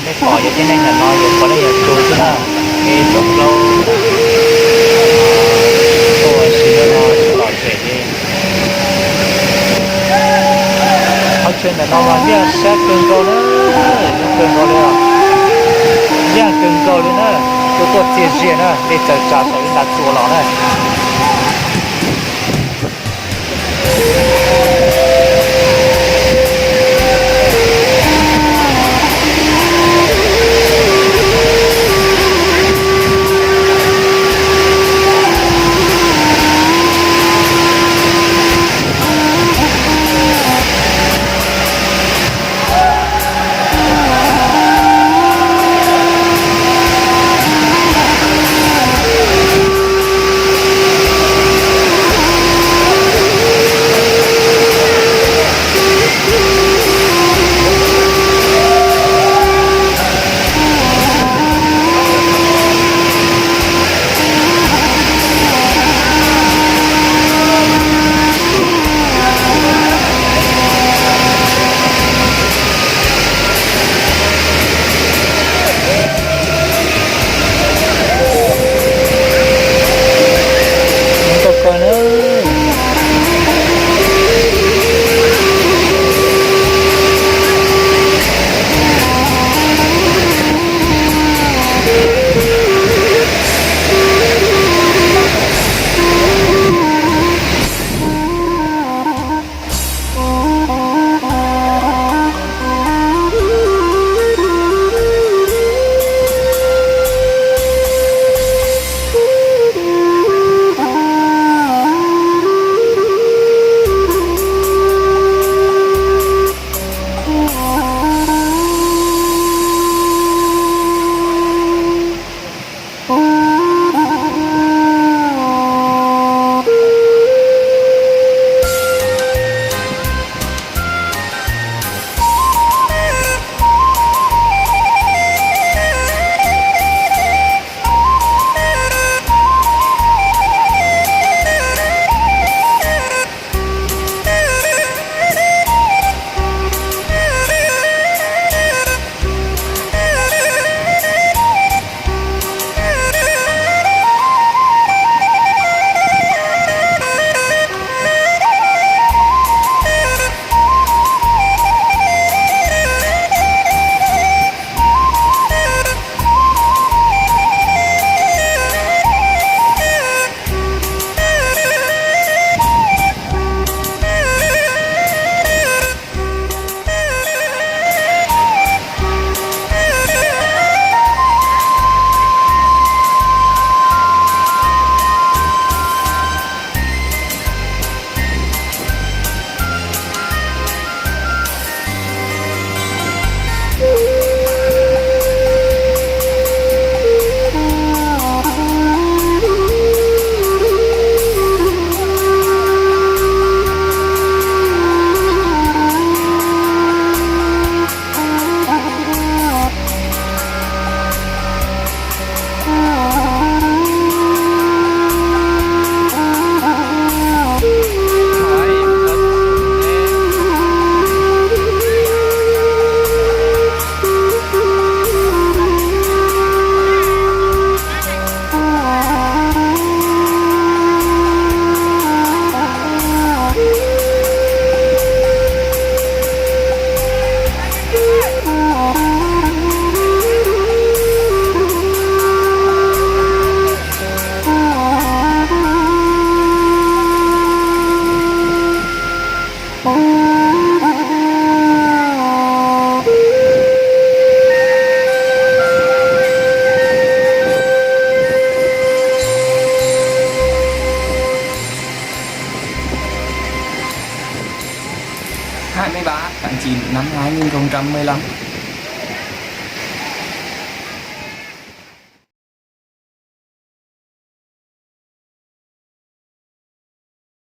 Nej pom yog tej neeg ntawm no yog puav leej yog tsu xwb na, es cov plaub tuaj si no los pem li. Qhov chaw ntawm no mas liaj sab kawg nkaus na, zoo kawg nkaus li os. Liaj kawg nkaus li na, tuaj tuaj txias zias na, dej tsaws tsaws saum ib nta txuas los na. Hai mươi ba tháng chín năm hai nghìn không trăm mười lăm.